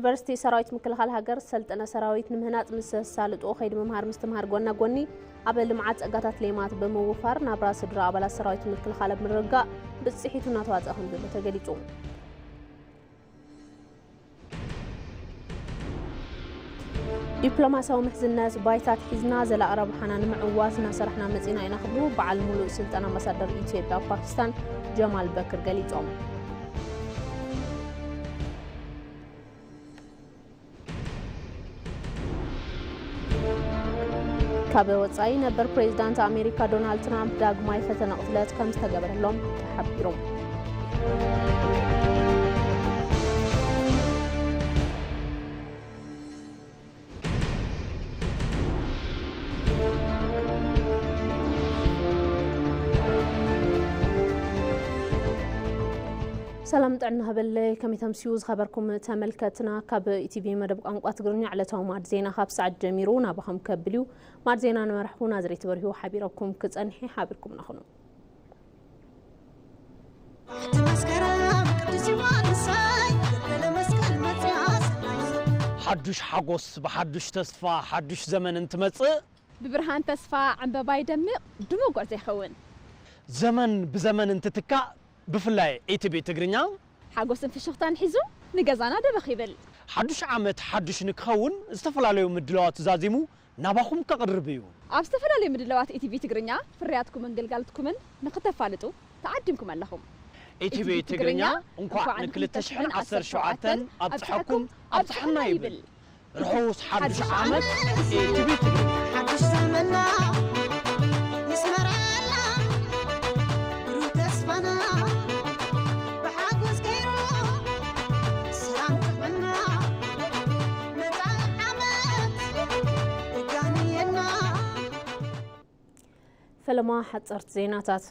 ዩኒቨርሲቲ ሰራዊት ምክልኻል ሃገር ሰልጠነ ሰራዊት ንምህናጽ ምስ ዘሳልጦ ከይዲ ምምሃር ምስትምሃር ጎና ጎኒ ኣብ ልምዓት ጸጋታት ሌማት ብምውፋር ናብራ ስድራ ኣባላት ሰራዊት ምክልኻል ኣብ ምርግጋእ ብጽሒቱ እናተዋጽኣ ከም ዘሎ ተገሊጹ። ዲፕሎማሲያዊ ምሕዝነት ባይታ ኣትሒዝና ዘላቒ ረብሓና ንምዕዋት እናሰራሕና መጺና ኢና ክብሉ በዓል ሙሉእ ስልጣን ኣምባሳደር ኢትዮጵያ ኣብ ፓኪስታን ጀማል በክር ገሊጾም። ካብ ወጻኢ ነበር ፕሬዚዳንት ኣሜሪካ ዶናልድ ትራምፕ ዳግማይ ፈተነ ቅትለት ከም ዝተገበረሎም ተሓቢሩ። ሰላም ጥዕና ሃበለይ፣ ከመይ ተምስዩ ዝኸበርኩም ተመልከትና። ካብ ኢቲቪ መደብ ቋንቋ ትግርኛ ዕለታዊ ማዕድ ዜና ካብ ሰዓት ጀሚሩ ናባኹም ከብል እዩ። ማዕድ ዜና ንመራሕቡ ናዝሬት በርሂ ሓቢረኩም ክጸንሒ ሓቢርኩም ናኹኑ። ሓዱሽ ሓጎስ ብሓዱሽ ተስፋ ሓዱሽ ዘመን እንትመጽእ፣ ብብርሃን ተስፋ ዕምበባ ይደምቕ፣ ድሙቕ ጉዕዞ ይኸውን። ዘመን ብዘመን እንትትካእ፣ ብፍላይ ኢቲቪ ትግርኛ ሓጎስን ፍሽኽታን ሒዙ ንገዛና ደበኽ ይብል። ሓዱሽ ዓመት ሓዱሽ ንክኸውን ዝተፈላለዩ ምድላዋት ዛዚሙ ናባኹም ከቕርብ እዩ። ኣብ ዝተፈላለዩ ምድላዋት ኢቲቪ ትግርኛ ፍርያትኩምን ግልጋሎትኩምን ንክተፋልጡ ተዓዲምኩም ኣለኹም። ኢቲቪ ትግርኛ እንኳዕ ንክልተ ሽሕን ዓሰርተ ሸውዓተን ኣብጽሐኩም ኣብጽሐና ይብል። ርሑስ ሓዱሽ ዓመት ኢቲቪ ትግርኛ። ሓድሽ ዘመንና ንስመረላ ብሩህ ተስፋና ብሓጎስ ገይሩ ሰላም ጥዕና መጻኢ ዓመት ይጋንየና። ፈለማ ሓጸርቲ ዜናታት።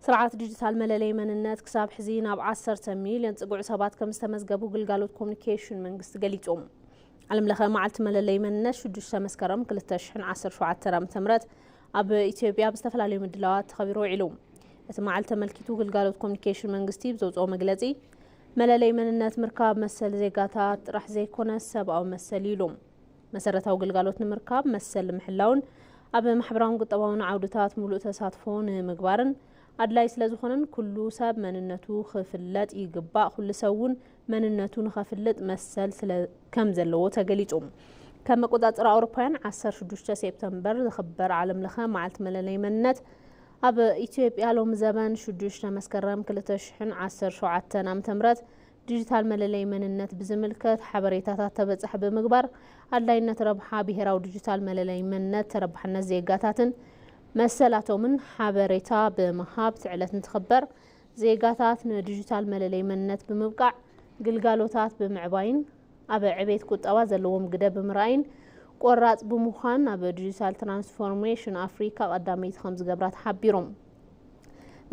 ስርዓት ዲጂታል መለለይ መንነት ክሳብ ሕዚ ናብ ዓሰርተ ሚልዮን ጽጉዑ ሰባት ከም ዝተመዝገቡ ግልጋሎት ኮሙኒኬሽን መንግስቲ ገሊጹ። ዓለም ለኸ መዓልቲ መለለይ መንነት ሽዱሽተ መስከረም ክልተ ሽሕን ዓሰርተ ሸውዓተን ዓመተ ምህረት ኣብ ኢትዮጵያ ብዝተፈላለዩ ምድላዋት ተኸቢሩ ውዒሉ። እቲ መዓልቲ ተመልኪቱ ግልጋሎት ኮሙኒኬሽን መንግስቲ ብዘውጽኦ መግለጺ፣ መለለይ መንነት ምርካብ መሰል ዜጋታት ጥራሕ ዘይኮነ ሰብኣዊ መሰል እዩ ኢሉ። መሰረታዊ ግልጋሎት ንምርካብ መሰል ንምሕላውን ኣብ ማሕበራውን ቁጠባውን ዓውድታት ሙሉእ ተሳትፎ ንምግባርን ኣድላይ ስለዝኾነን ኩሉ ሰብ መንነቱ ክፍለጥ ይግባእ። ኩሉ ሰብ እውን መንነቱ ንኸፍልጥ መሰል ስለ ከም ዘለዎ ተገሊጹ። ከም ኣቆጻጽራ ኣውሮፓውያን ዓሰርተ ሽዱሽተ ሴፕተምበር ዝኽበር ዓለም ለኸ መዓልቲ መለለይ መንነት ኣብ ኢትዮጵያ ሎሚ ዘበን ሽዱሽተ መስከረም ክልተ ሽሕን ዓሰርተ ሸውዓተን ዓመተ ምህረት ዲጂታል መለለይ መንነት ብዝምልከት ሓበሬታታት ተበጻሒ ብምግባር ኣድላይነት ረብሓ ብሄራዊ ዲጂታል መለለይ መንነት ተረባሕነት ዜጋታትን መሰላቶምን ሓበሬታ ብምሃብ እቲ ዕለት እንትኽበር ዜጋታት ንዲጂታል መለለይ መንነት ብምብቃዕ ግልጋሎታት ብምዕባይን ኣብ ዕቤት ቁጠባ ዘለዎም ግደ ብምርኣይን ቆራጽ ብምዃን ኣብ ዲጂታል ትራንስፎርሜሽን ኣፍሪካ ቀዳመይቲ ከም ዝገብራ ተሓቢሩ።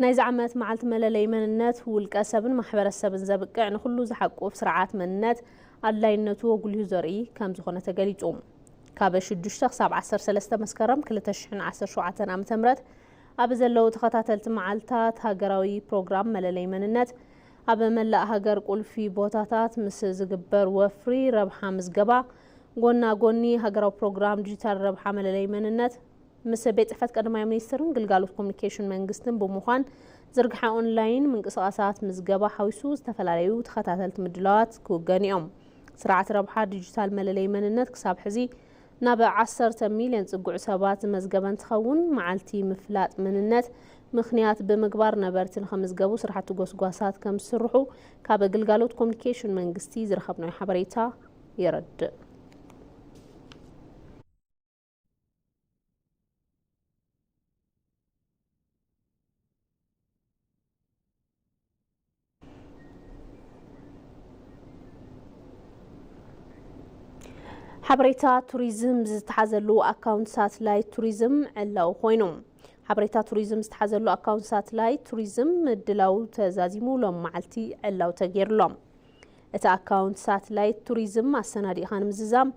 ናይዚ ዓመት መዓልቲ መለለይ መንነት ውልቀ ሰብን ማሕበረሰብን ዘብቅዕ ንኹሉ ዝሓቁፍ ስርዓት መንነት ኣድላይነቱ ኣጉሊሁ ዘርኢ ከም ዝኾነ ተገሊጹ። ካብ ሽዱሽተ ክሳብ ዓሰርተ ሰለስተ መስከረም ክልተ ሽሕን ዓሰርተ ሸውዓተን ዓመተ ምህረት ኣብ ዘለዉ ተኸታተልቲ መዓልታት ሃገራዊ ፕሮግራም መለለይ መንነት ኣብ መላእ ሃገር ቁልፊ ቦታታት ምስ ዝግበር ወፍሪ ረብሓ ምዝገባ ጎና ጎኒ ሃገራዊ ፕሮግራም ዲጂታል ረብሓ መለለይ መንነት ምስ ቤት ጽሕፈት ቀዳማይ ሚኒስትርን ግልጋሎት ኮሙኒኬሽን መንግስትን ብምዃን ዝርግሐ ኦንላይን ምንቅስቓሳት ምዝገባ ሓዊሱ ዝተፈላለዩ ተኸታተልቲ ምድላዋት ክውገኑ እዮም። ስርዓት ረብሓ ዲጂታል መለለይ መንነት ክሳብ ሕዚ ናብ ዓሰርተ ሚልዮን ጽጉዑ ሰባት ዝመዝገበ እንትኸውን፣ መዓልቲ ምፍላጥ መንነት ምኽንያት ብምግባር ነበርቲ ንኽምዝገቡ ስራሕቲ ጎስጓሳት ከም ዝስርሑ ካብ ግልጋሎት ኮሙኒኬሽን መንግስቲ ዝረኸብናዮ ሓበሬታ የረድእ። ሓበሬታ ቱሪዝም ዝተሓዘሉ ኣካውንት ሳትላይት ቱሪዝም ዕላዊ ኮይኑ። ሓበሬታ ቱሪዝም ዝተሓዘሉ ኣካውንት ሳትላይት ቱሪዝም ምድላው ተዛዚሙ ሎም መዓልቲ ዕላው ተገይሩሎም። እቲ ኣካውንት ሳትላይት ቱሪዝም ኣሰናዲእኻ ንምዝዛም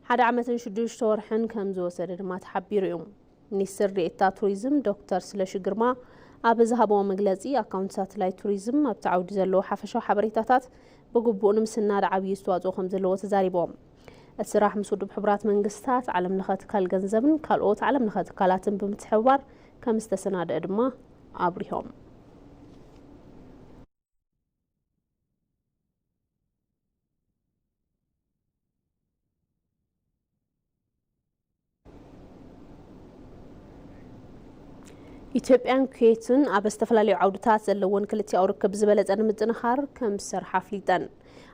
ሓደ ዓመትን ሽዱሽተ ወርሕን ከም ዝወሰደ ድማ ተሓቢሩ እዩ። ሚኒስትር ዴኤታ ቱሪዝም ዶክተር ስለሺ ግርማ ኣብ ዝሃብዎ መግለጺ፣ ኣካውንት ሳተላይት ቱሪዝም ኣብቲ ዓውዲ ዘለዎ ሓፈሻዊ ሓበሬታታት ብግቡእ ንምስናድ ዓብዪ ኣስተዋፅኦ ከም ዘለዎ ተዛሪቦም። እቲ ስራሕ ምስ ውድብ ሕቡራት መንግስታት፣ ዓለም ለኸ ትካል ገንዘብን ካልኦት ዓለም ለኸ ትካላትን ብምትሕብባር ከም ዝተሰናደአ ድማ ኣብሪሆም። ኢትዮጵያን ኩዌትን ኣብ ዝተፈላለዩ ዓውድታት ዘለወን ክልቲኣዊ ርክብ ዝበለጸ ንምጥንኻር ከም ዝሰርሓ ኣፍሊጠን።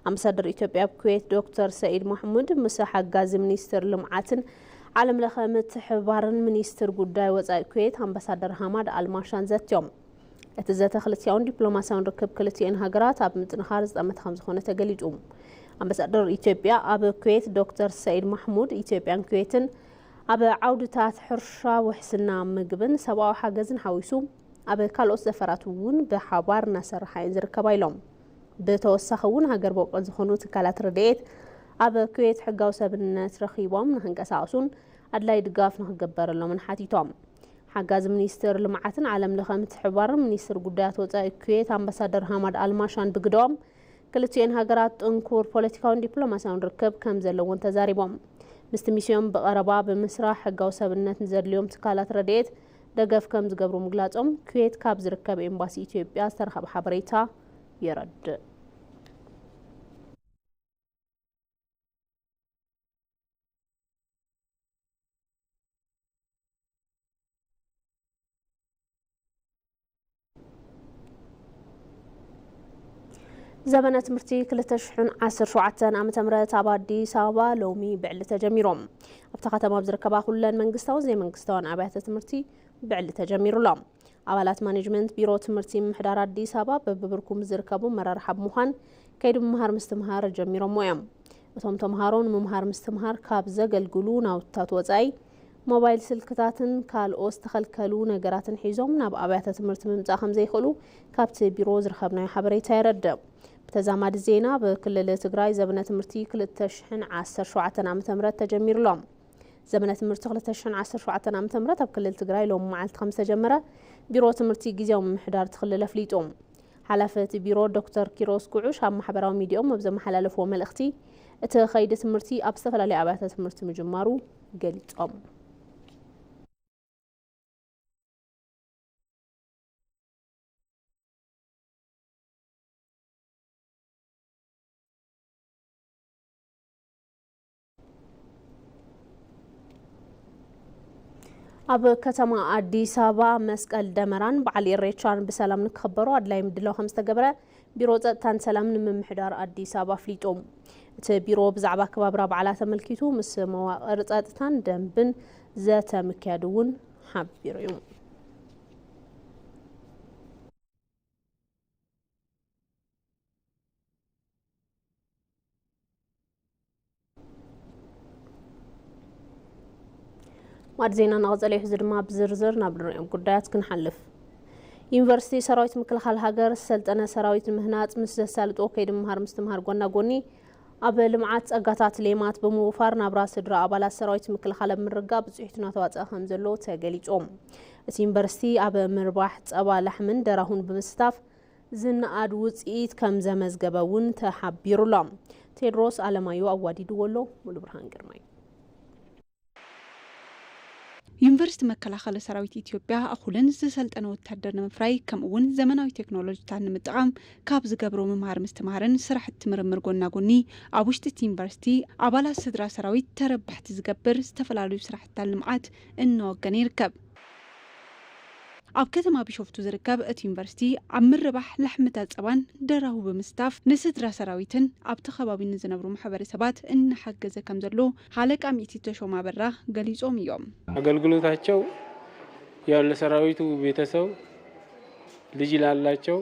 ኣምባሳደር ኢትዮጵያ ኣብ ኩዌት ዶክተር ሰኢድ ማሕሙድ ምስ ሓጋዚ ሚኒስትር ልምዓትን ዓለም ለኸ ምትሕብባርን ሚኒስትር ጉዳይ ወጻኢ ኩዌት ኣምባሳደር ሃማድ ኣልማሻን ዘትዮም። እቲ ዘተ ክልቲኣውን ዲፕሎማሲያውን ርክብ ክልቲኤን ሃገራት ኣብ ምጥንኻር ዝጠመተ ከም ዝኾነ ተገሊጹ። ኣምባሳደር ኢትዮጵያ ኣብ ኩዌት ዶክተር ሰኢድ ማሕሙድ፣ ኢትዮጵያን ኩዌትን ኣብ ዓውድታት ሕርሻ፣ ውሕስና ምግብን ሰብኣዊ ሓገዝን ሓዊሱ ኣብ ካልኦት ዘፈራት እውን ብሓባር እናሰርሓ እየን ዝርከባ ኢሎም። ብተወሳኺ እውን ሃገር በቆል ዝኾኑ ትካላት ረድኤት ኣብ ኩዌት ሕጋዊ ሰብነት ረኺቦም ንክንቀሳቐሱን ኣድላይ ድጋፍ ንክግበረሎምን ሓቲቶም። ሓጋዚ ሚኒስትር ልምዓትን ዓለም ለኸ ምትሕብባርን ሚኒስትር ጉዳያት ወጻኢ ኩዌት ኣምባሳደር ሃማድ ኣልማሻን ብግደኦም፣ ክልቲኤን ሃገራት ጥንኩር ፖለቲካውን ዲፕሎማሲያውን ርክብ ከም ዘለወን ተዛሪቦም። ምስቲ ሚስዮን ብቐረባ ብምስራሕ ሕጋዊ ሰብነት ንዘድልዮም ትካላት ረድኤት ደገፍ ከም ዝገብሩ ምግላጾም፣ ኩዌት ካብ ዝርከብ ኤምባሲ ኢትዮጵያ ዝተረኸበ ሓበሬታ የረድእ። ዘበነ ትምህርቲ ክልተ ሽሕን ዓሰርተ ሸውዓተን ዓመተ ምህረት ኣብ ኣዲስ ኣበባ ሎሚ ብዕሊ ተጀሚሮም። ኣብታ ከተማ ኣብ ዝርከባ ኩለን መንግስታውን ዘይመንግስታውን ኣብያተ ትምህርቲ ብዕሊ ተጀሚሩ ኣሎ። ኣባላት ማኔጅመንት ቢሮ ትምህርቲ ምምሕዳር ኣዲስ ኣበባ በብብርኩም ዝርከቡ መራርሓ ብምዃን ከይዲ ምምሃር ምስትምሃር ጀሚሮሞ እዮም። እቶም ተምሃሮ ንምምሃር ምስትምሃር ካብ ዘገልግሉ ናውትታት ወጻኢ ሞባይል ስልክታትን ካልኦት ዝተኸልከሉ ነገራትን ሒዞም ናብ ኣብያተ ትምህርቲ ምምጻእ ከም ዘይኽእሉ ካብቲ ቢሮ ዝረኸብናዮ ሓበሬታ የረድእ። ብተዛማዲ ዜና፣ ኣብ ክልል ትግራይ ዘበነ ትምህርቲ ክልተ ሽሕን ዓሰርተ ሸውዓተን ዓመተ ምህረት ተጀሚሩ ኣሎ። ዘመነ ትምህርቲ ክልተ ሽሕን ዓሰርተ ሸውዓተን ዓመተ ምህረት ኣብ ክልል ትግራይ ሎም መዓልቲ ከም ዝተጀመረ ቢሮ ትምህርቲ ግዜያዊ ምምሕዳር እቲ ክልል ኣፍሊጡ። ሓላፊ እቲ ቢሮ ዶክተር ኪሮስ ጉዑሽ ኣብ ማሕበራዊ ሚዲያኦም ኣብ ዘመሓላለፍዎ መልእኽቲ፣ እቲ ኸይዲ ትምህርቲ ኣብ ዝተፈላለዩ ኣብያተ ትምህርቲ ምጅማሩ ገሊጾም። ኣብ ከተማ ኣዲስ ኣበባ መስቀል ደመራን በዓል ኢሬቻን ብሰላም ንክኽበሩ ኣድላዪ ምድላው ከም ዝተገበረ ቢሮ ጸጥታን ሰላምን ምምሕዳር ኣዲስ ኣበባ ኣፍሊጡ። እቲ ቢሮ ብዛዕባ ኣከባብራ በዓላት ኣመልኪቱ ምስ መዋቕር ጸጥታን ደንብን ዘተ ምክያዱ እውን ሓቢሩ እዩ። ማዕድ ዜና እናቐጸለ እዩ። ሕዚ ድማ ብዝርዝር ናብ ንሪኦም ጉዳያት ክንሓልፍ። ዩኒቨርሲቲ ሰራዊት ምክልኻል ሃገር ዝሰልጠነ ሰራዊት ንምህናጽ ምስ ዘሳልጦ ከይዲ ምምሃር ምስትምሃር ጎና ጎኒ ኣብ ልምዓት ጸጋታት ሌማት ብምውፋር ናብራ ስድራ ኣባላት ሰራዊት ምክልኻል ኣብ ምርጋእ ብጽሒቱ እናተዋጸኣ ከም ዘሎ ተገሊጹ። እቲ ዩኒቨርሲቲ ኣብ ምርባሕ ጸባ ላሕምን ደራሁን ብምስታፍ ዝነኣድ ውጽኢት ከም ዘመዝገበ እውን ተሓቢሩ ኣሎ። ቴድሮስ ኣለማዮ ኣዋዲድዎ ኣሎ። ሙሉ ብርሃን ግርማይ። ዩኒቨርሲቲ መከላኸሊ ሰራዊት ኢትዮጵያ እኹልን ዝሰልጠነ ወታደር ንምፍራይ ከምኡ እውን ዘመናዊ ቴክኖሎጂታት ንምጥቓም ካብ ዝገብሮ ምምሃር ምስትምሃርን ስራሕቲ ምርምር ጎና ጎኒ ኣብ ውሽጢ እቲ ዩኒቨርሲቲ ኣባላት ስድራ ሰራዊት ተረባሕቲ ዝገብር ዝተፈላለዩ ስራሕትታት ልምዓት እናወገነ ይርከብ። ኣብ ከተማ ቢሾፍቱ ዝርከብ እቲ ዩኒቨርሲቲ ኣብ ምርባሕ ላሕምታት ጸባን ደራሁ ብምስታፍ ንስድራ ሰራዊትን ኣብቲ ከባቢ ንዝነብሩ ማሕበረሰባት እናሓገዘ ከም ዘሎ ሃለቃ ሚእቲ ተሾመ ኣበራ ገሊጾም እዮም። አገልግሎታቸው ያው ለሰራዊቱ ቤተሰብ ልጅ ላላቸው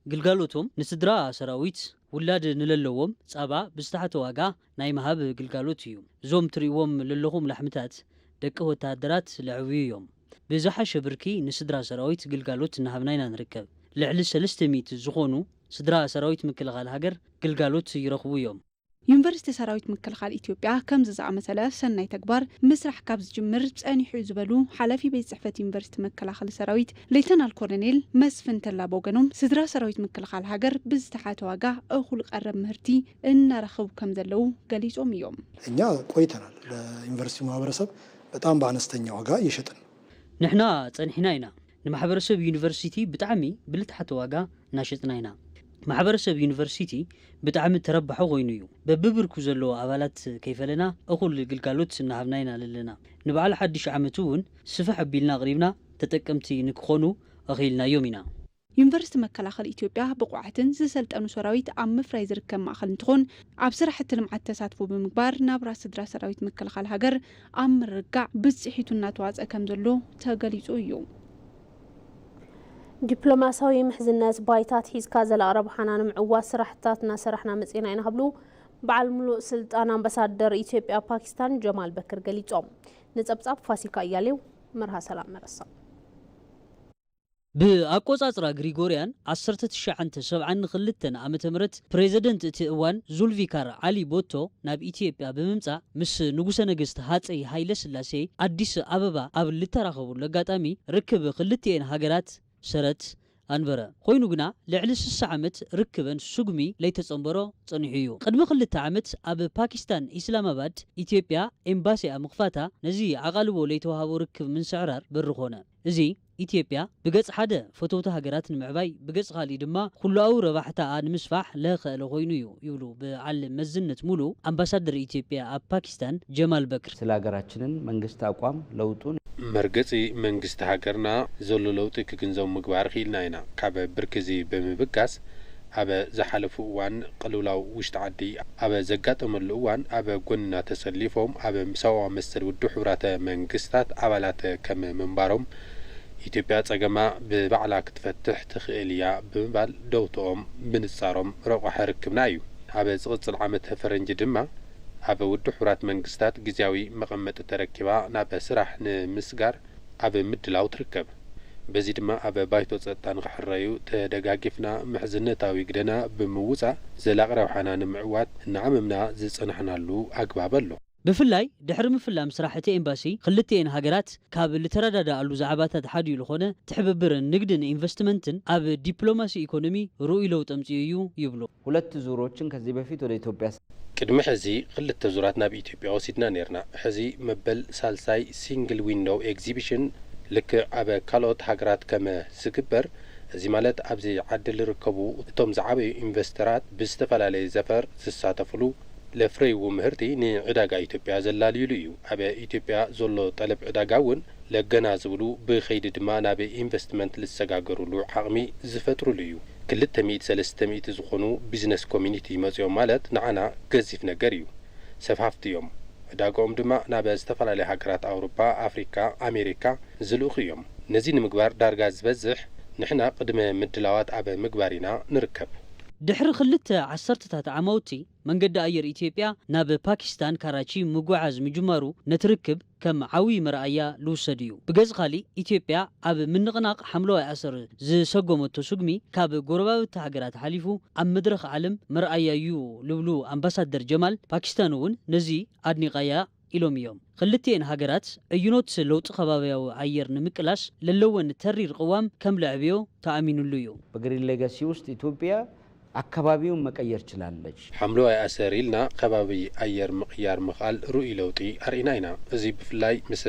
ግልጋሎቶም ንስድራ ሰራዊት ውላድ ንለለዎም ጸባ ብዝተሓተ ዋጋ ናይ ምሃብ ግልጋሎት እዩ። እዞም ትርእይዎም ለለኹም ላሕምታት ደቂ ወተሃደራት ለዕብዩ እዮም። ብዝሓሸ ብርኪ ንስድራ ሰራዊት ግልጋሎት እናሃብና ኢና ንርከብ። ልዕሊ ሰለስተ ሚእቲ ዝኾኑ ስድራ ሰራዊት ምክልኻል ሃገር ግልጋሎት ይረኽቡ እዮም። ዩኒቨርሲቲ ሰራዊት ምክልኻል ኢትዮጵያ ከምዚ ዝኣመሰለ ሰናይ ተግባር ምስራሕ ካብ ዝጅምር ጸኒሑ ዝበሉ ሓላፊ ቤት ጽሕፈት ዩኒቨርሲቲ መከላኸሊ ሰራዊት ሌተናል ኮሎኔል መስፍን ተላ ብወገኖም፣ ስድራ ሰራዊት ምክልኻል ሃገር ብዝተሓተ ዋጋ እኹል ቀረብ ምህርቲ እናረኸቡ ከም ዘለዉ ገሊጾም እዮም። እኛ ቆይተናል። ለዩኒቨርሲቲ ማህበረሰብ በጣም በአነስተኛ ዋጋ እየሸጥን። ንሕና ጸኒሕና ኢና። ንማሕበረሰብ ዩኒቨርሲቲ ብጣዕሚ ብልትሓተ ዋጋ እናሸጥና ኢና። ማሕበረሰብ ዩኒቨርሲቲ ብጣዕሚ ተረባሒ ኮይኑ እዩ። በብብርኩ ዘለዎ ኣባላት ከይፈለና እኹል ግልጋሎት እናሃብና ኢና ዘለና። ንበዓል ሓድሽ ዓመት እውን ስፍሕ ኣቢልና ኣቕሪብና ተጠቀምቲ ንክኾኑ ኣኽኢልናዮም ኢና። ዩኒቨርሲቲ መከላኸሊ ኢትዮጵያ ብቑዓትን ዝሰልጠኑ ሰራዊት ኣብ ምፍራይ ዝርከብ ማእኸል እንትኾን፣ ኣብ ስራሕቲ ልምዓት ተሳትፎ ብምግባር ናብራ ስድራ ሰራዊት ምክልኻል ሃገር ኣብ ምርግጋዕ ብፅሒቱ እናተዋፀ ከም ዘሎ ተገሊፁ እዩ። ዲፕሎማሲያዊ ምሕዝነት ባይታ ኣትሒዝካ ዘላቒ ረብሓና ንምዕዋት ስራሕትታት እናሰራሕና መፂእና ኢና ክብሉ በዓል ሙሉእ ስልጣን ኣምባሳደር ኢትዮጵያ ኣብ ፓኪስታን ጀማል በክር ገሊፆም። ንፀብፃብ ፋሲካ እያሌው፣ መርሃ ሰላም መረሳ። ብኣቆጻጽራ ግሪጎርያን ዓሰርተ ትሽዓተ ሰብዓን ክልተን ዓመተ ምህረት ፕሬዝደንት እቲ እዋን ዙልፊካር ዓሊ ቦቶ ናብ ኢትዮጵያ ብምምጻእ ምስ ንጉሰ ነገስት ሃጸይ ሃይለ ስላሴ ኣዲስ ኣበባ ኣብ ልተራኸቡሉ ኣጋጣሚ ርክብ ክልቲኤን ሃገራት ሰረት ኣንበረ። ኮይኑ ግና ልዕሊ ስሳ ዓመት ርክበን ስጉሚ ለይተጸንበሮ ጸኒሑ እዩ። ቅድሚ ክልተ ዓመት ኣብ ፓኪስታን ኢስላማባድ ኢትዮጵያ ኤምባሲኣ ምኽፋታ ነዚ ኣቓልቦ ለይተዋህቦ ርክብ ምንስዕራር በሪ ኾነ። እዚ ኢትዮጵያ ብገጽ ሓደ ፈተውቲ ሃገራት ንምዕባይ ብገጽ ካሊእ ድማ ኩሉኣዊ ረባሕታኣ ንምስፋሕ ለኸእለ ኮይኑ እዩ ይብሉ ብዓል መዝነት ሙሉ ኣምባሳደር ኢትዮጵያ ኣብ ፓኪስታን ጀማል በክር። ስለ ሀገራችንን መንግስት አቋም ለውጡን መርገጺ መንግስቲ ሃገርና ዘሎ ለውጢ ክግንዘቡ ምግባር ክኢልና ኢና። ካብ ብርኪ እዚ ብምብጋስ ኣብ ዝሓለፉ እዋን ቅልውላው ውሽጢ ዓዲ ኣብ ዘጋጠመሉ እዋን ኣብ ጎንና ተሰሊፎም ኣብ ሰብኣዊ መሰል ውድብ ሕቡራት መንግስታት ኣባላት ከም ምንባሮም ኢትዮጵያ ጸገማ ብባዕላ ክትፈትሕ ትኽእል እያ ብምባል ደውትኦም ምንጻሮም ረቋሒ ርክብና እዩ። ኣብ ዝቕጽል ዓመት ፈረንጂ ድማ ኣብ ውድብ ሕቡራት መንግስታት ግዝያዊ መቐመጢ ተረኪባ ናብ ስራሕ ንምስጋር ኣብ ምድላው ትርከብ። በዚ ድማ ኣብ ባይቶ ጸጥታ ንኽሕረዩ ተደጋጊፍና ምሕዝነታዊ ግደና ብምውጻእ ዘላቒ ረብሓና ንምዕዋት እናዓመምና ዝጸናሕናሉ ኣግባብ ኣሎ። ብፍላይ ድሕሪ ምፍላም ስራሕ እቲ ኤምባሲ ክልቲኤን ሃገራት ካብ ልተረዳድኣሉ ዛዕባታት ሓዲኡ ዝኾነ ትሕብብርን ንግድን ኢንቨስትመንትን ኣብ ዲፕሎማሲ ኢኮኖሚ ርኡይ ለውጢ ኣምጺኡ እዩ ይብሉ። ሁለት ዙሮችን ከዚህ በፊት ወደ ኢትዮጵያ ቅድሚ ሕዚ ክልተ ዙራት ናብ ኢትዮጵያ ወሲድና ነይርና። ሕዚ መበል ሳልሳይ ሲንግል ዊንዶው ኤግዚቢሽን ልክዕ ኣብ ካልኦት ሃገራት ከም ዝግበር፣ እዚ ማለት ኣብዚ ዓዲ ዝርከቡ እቶም ዝዓበዩ ኢንቨስተራት ብዝተፈላለየ ዘፈር ዝሳተፍሉ ለፍረይዎ ምህርቲ ንዕዳጋ ኢትዮጵያ ዘላልይሉ እዩ። ኣብ ኢትዮጵያ ዘሎ ጠለብ ዕዳጋ እውን ለገናዝብሉ ብኸይዲ ድማ ናብ ኢንቨስትመንት ዝሰጋገርሉ ዓቕሚ ዝፈጥርሉ እዩ። ክልተ ሚእቲ ሰለስተ ሚእቲ ዝኾኑ ቢዝነስ ኮሚኒቲ መፂኦም ማለት ንዓና ገዚፍ ነገር እዩ። ሰፋፍቲ እዮም። ዕዳግኦም ድማ ናብ ዝተፈላለያ ሃገራት ኣውሮፓ፣ ኣፍሪካ፣ ኣሜሪካ ዝልእኹ እዮም። ነዚ ንምግባር ዳርጋ ዝበዝሕ ንሕና ቅድመ ምድላዋት ኣብ ምግባር ኢና ንርከብ። ድሕሪ ክልተ ዓሰርተታት ዓማውቲ መንገዲ ኣየር ኢትዮጵያ ናብ ፓኪስታን ካራቺ ምጉዓዝ ምጅማሩ ነቲ ርክብ ከም ዓብዪ መርኣያ ልውሰድ እዩ። ብገጽ ካሊእ ኢትዮጵያ ኣብ ምንቕናቕ ሓምለዋይ ኣሰር ዝሰጎመቶ ስጉሚ ካብ ጎረባብቲ ሃገራት ሓሊፉ ኣብ መድረኽ ዓለም መርኣያ እዩ ልብሉ ኣምባሳደር ጀማል፣ ፓኪስታን እውን ነዚ ኣድኒቓያ ኢሎም እዮም። ክልቲኤን ሃገራት ዕዩኖት ለውጢ ከባብያዊ ኣየር ንምቅላስ ለለወን ተሪር ቅዋም ከም ለዕብዮ ተኣሚኑሉ እዩ። በግሪን ሌጋሲ ውስጥ ኢትዮጵያ አካባቢውን መቀየር ችላለች። ሓምለዋይ ኣሰር ኢልና ከባቢ ኣየር ምቕያር ምኽኣል ርኡይ ለውጢ ኣርኢና ኢና። እዚ ብፍላይ ምስ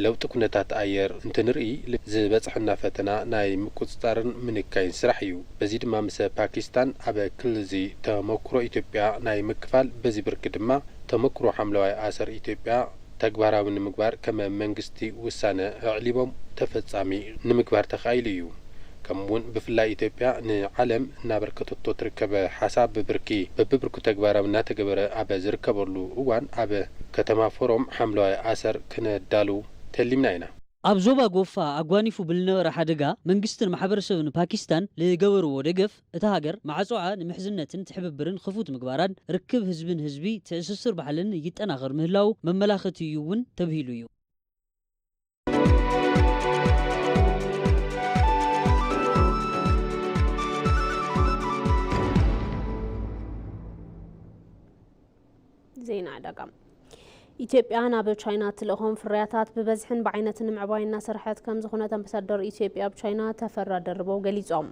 ለውጢ ኩነታት ኣየር እንትንርኢ ዝበፅሐና ፈተና ናይ ምቁፅፃርን ምንካይን ስራሕ እዩ። በዚ ድማ ምስ ፓኪስታን ኣብ ክልል እዚ ተመኩሮ ኢትዮጵያ ናይ ምክፋል በዚ ብርኪ ድማ ተመኩሮ ሓምለዋይ ኣሰር ኢትዮጵያ ተግባራዊ ንምግባር ከም መንግስቲ ውሳነ ኣዕሊቦም ተፈፃሚ ንምግባር ተኻኢሉ እዩ። ከምኡ እውን ብፍላይ ኢትዮጵያ ንዓለም እናበርከተቶ ትርከብ ሓሳብ ብብርኪ በብብርኩ ተግባራዊ እናተገበረ ኣብ ዝርከበሉ እዋን ኣብ ከተማ ፎሮም ሓምለዋይ ኣሰር ክነዳሉ ተሊምና ኢና። ኣብ ዞባ ጎፋ ኣጓኒፉ ብልነበረ ሓደጋ መንግስትን ማሕበረሰብን ፓኪስታን ልገበርዎ ደገፍ እታ ሃገር ማዕጾዓ ንምሕዝነትን ትሕብብርን ክፉት ምግባራን ርክብ ህዝብን ህዝቢ ትእስስር ባህልን ይጠናኸር ምህላው መመላኸቲ እዩ እውን ተብሂሉ እዩ። ዜና ዕዳጋ። ኢትዮጵያ ናብ ቻይና እትልእኾም ፍርያታት ብበዝሕን ብዓይነትን ንምዕባይ እናሰርሐት ከም ዝኾነት ኣምባሳደር ኢትዮጵያ ኣብ ቻይና ተፈራ ደርበው ገሊጾም።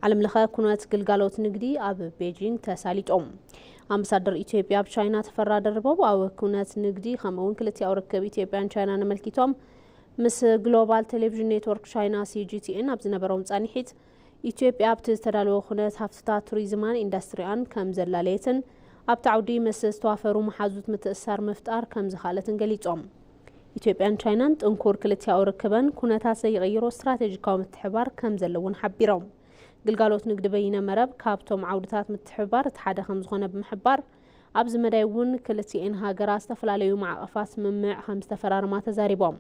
ዓለም ለኸ ኩነት ግልጋሎት ንግዲ ኣብ ቤጂንግ ተሳሊጦም። ኣምባሳደር ኢትዮጵያ ኣብ ቻይና ተፈራ ደርበው ኣብ ኩነት ንግዲ ከምኡ እውን ክልቲኣዊ ርክብ ኢትዮጵያን ቻይናን ኣመልኪቶም ምስ ግሎባል ቴሌቪዥን ኔትወርክ ቻይና ሲ ጂ ቲ ኤን ኣብ ዝነበሮም ጻንሒት፣ ኢትዮጵያ ኣብቲ ዝተዳለወ ኩነት ሃፍትታት ቱሪዝማን ኢንዱስትሪኣን ከም ዘላለየትን ኣብቲ ዓውዲ ምስ ዝተዋፈሩ መሓዙት ምትእስሳር ምፍጣር ከም ዝኸኣለትን ገሊጾም። ኢትዮጵያን ቻይናን ጥንኩር ክልቲኣዊ ርክበን ኩነታት ዘይቕይሮ ስትራቴጂካዊ ምትሕብባር ከም ዘለውን ሓቢሮም። ግልጋሎት ንግዲ በይነ መረብ ካብቶም ዓውድታት ምትሕብባር እቲ ሓደ ከም ዝኾነ ብምሕባር፣ ኣብዚ መዳይ እውን ክልቲኤን ሃገራት ዝተፈላለዩ ማዕቐፋት ስምምዕ ከም ዝተፈራረማ ተዛሪቦም።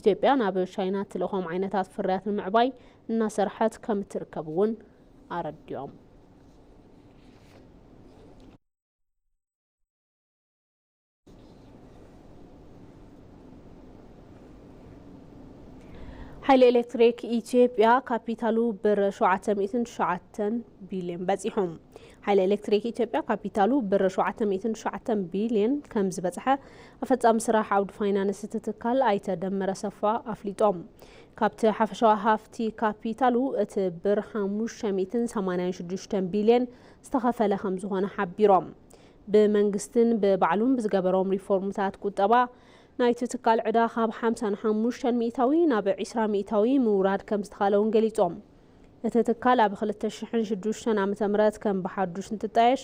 ኢትዮጵያ ናብ ቻይና እትልእኾም ዓይነታት ፍርያት ንምዕባይ እናሰርሐት ከም እትርከብ እውን ኣረዲኦም። ሓይሊ ኤሌክትሪክ ኢትዮጵያ ካፒታሉ ብር ሸውዓተ ሚእትን ትሽዓተን ቢልዮን በጺሑ። ሓይሊ ኤሌክትሪክ ኢትዮጵያ ካፒታሉ ብር ሸውዓተ ሚእትን ትሽዓተን ቢልዮን ከም ዝበጽሐ ኣፈጻሚ ስራሕ ዓውዲ ፋይናንስ እቲ ትካል ኣይተ ደመረ ሰፋ ኣፍሊጦም። ካብቲ ሓፈሻዊ ሃፍቲ ካፒታሉ እቲ ብር ሓሙሽተ ሚእትን ሰማንያን ሽዱሽተን ቢልዮን ዝተኸፈለ ከም ዝኾነ ሓቢሮም። ብመንግስትን ብባዕሉን ብዝገበሮም ሪፎርምታት ቁጠባ ናይቲ ትካል ዕዳ ካብ ሓምሳ ንሓሙሽተ ሚእታዊ ናብ ዒስራ ሚእታዊ ምውራድ ከም ዝተኻለ እውን ገሊጾም። እቲ ትካል ኣብ ክልተ ሽሕን ሽዱሽተን ዓመተ ምህረት ከም ብሓዱሽ እንትጣየሽ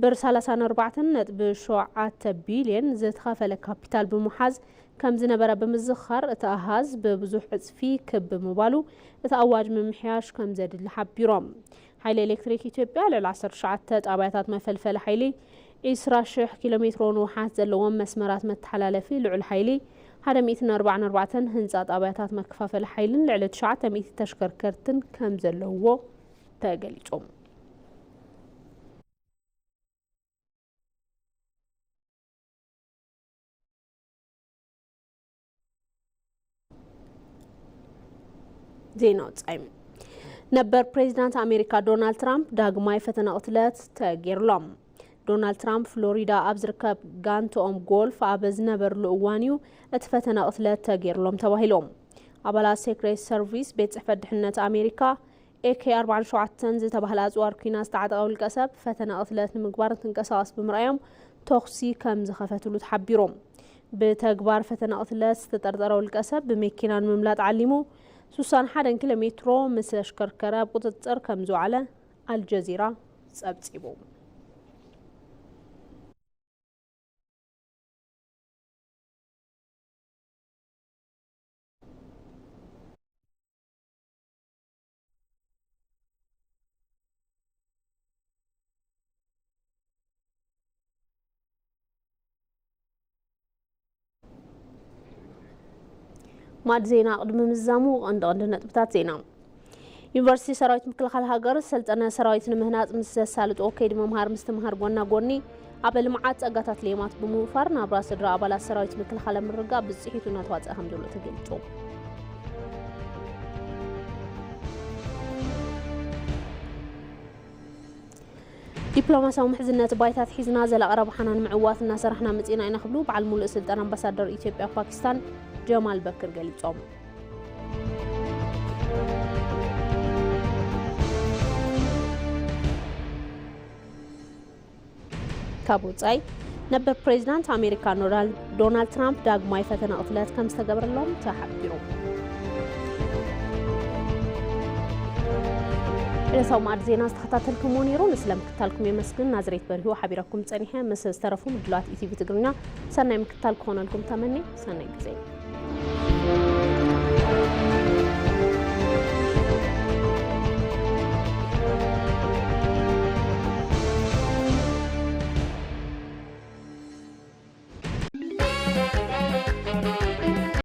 ብር ሰላሳ ኣርባዕተ ነጥቢ ሸውዓተ ቢልዮን ዝተኸፈለ ካፒታል ብምሓዝ ከም ዝነበረ ብምዝኻር፣ እቲ ኣሃዝ ብብዙሕ ዕጽፊ ክብ ብምባሉ እቲ ኣዋጅ ምምሕያሽ ከም ዘድሊ ሓቢሮም። ሓይሊ ኤሌክትሪክ ኢትዮጵያ ልዕሊ ዓሰርተ ትሽዓተ ጣብያታት መፈልፈሊ ሓይሊ፣ ዒስራ ሽሕ ኪሎ ሜትሮ ንውሓት ዘለዎም መስመራት መተሓላለፊ ልዑል ሓይሊ፣ ሓደ ሚእትን ኣርባዓን ኣርባዕተን ህንፃ ጣብያታት መከፋፈሊ ሓይልን ልዕሊ ትሽዓተ ሚእቲ ተሽከርከርትን ከም ዘለውዎ ተገሊጹ። ዜና ወጻኢ። ነበር ፕሬዚዳንት ኣሜሪካ ዶናልድ ትራምፕ ዳግማይ ፈተነ ቅትለት ተገይርሎም። ዶናልድ ትራምፕ ፍሎሪዳ ኣብ ዝርከብ ጋንትኦም ጎልፍ ኣብ ዝነበርሉ እዋን እዩ እቲ ፈተነ ቅትለት ተገይርሎም ተባሂሎም። ኣባላት ሴክሬት ሰርቪስ ቤት ጽሕፈት ድሕነት ኣሜሪካ ኤ ኬ ኣርባዕተ ሸውዓተ ዝተባህለ ኣጽዋር ኲናት ዝተዓጠቐ ውልቀ ሰብ ፈተነ ቅትለት ንምግባር እንትንቀሳቐስ ብምርኣዮም ተኹሲ ከም ዝኸፈትሉ ተሓቢሩ። ብተግባር ፈተነ ቅትለት ዝተጠርጠረ ውልቀ ሰብ ብመኪና ንምምላጥ ዓሊሙ ስሳን ሓደን ኪሎ ሜትሮ ምስ ኣሽከርከረ ኣብ ቁጽጽር ከም ዝወዓለ ኣልጀዚራ ጸብጺቡ። ማድ ዜና ቅድሚ ምዝዛሙ ቀንዲ ቀንዲ ነጥብታት ዜና። ዩኒቨርሲቲ ሰራዊት ምክልኻል ሃገር ሰልጠነ ሰራዊት ንምህናፅ ምስ ዘሳልጦ ከይዲ ምምሃር ምስትምሃር ጎና ጎኒ ኣብ ልምዓት ፀጋታት ሌማት ብምውፋር ናብራ ስድራ ኣባላት ሰራዊት ምክልኻል ምርጋእ ብፅሒቱ እናተዋፀ ከም ዘሎ ተገሊፁ። ዲፕሎማሲያዊ ምሕዝነት ባይታት ሒዝና ዘላቒ ረብሓና ንምዕዋት እናሰራሕና መፂና ኢና ክብሉ በዓል ሙሉእ ስልጣን ኣምባሳደር ኢትዮጵያ ኣብ ፓኪስታን ጀማል በክር ገሊፆም። ካብ ወጻኢ፣ ነበር ፕሬዚዳንት ኣሜሪካ ዶናልድ ትራምፕ ዳግማይ ፈተነ ቅትለት ከም ዝተገበረሎም ተሓቢሩ። ዕለታዊ መኣዲ ዜና ዝተኸታተልኩምዎ ነይሩ። ንስለ ምክትታልኩም የመስግን። ናዝሬት በሪሁ ሓቢረኩም ጸኒሐ። ምስ ዝተረፉ ምድላዋት ኢቲቪ ትግርኛ ሰናይ ምክትታል ክኾነልኩም ተመኒ። ሰናይ ግዜ።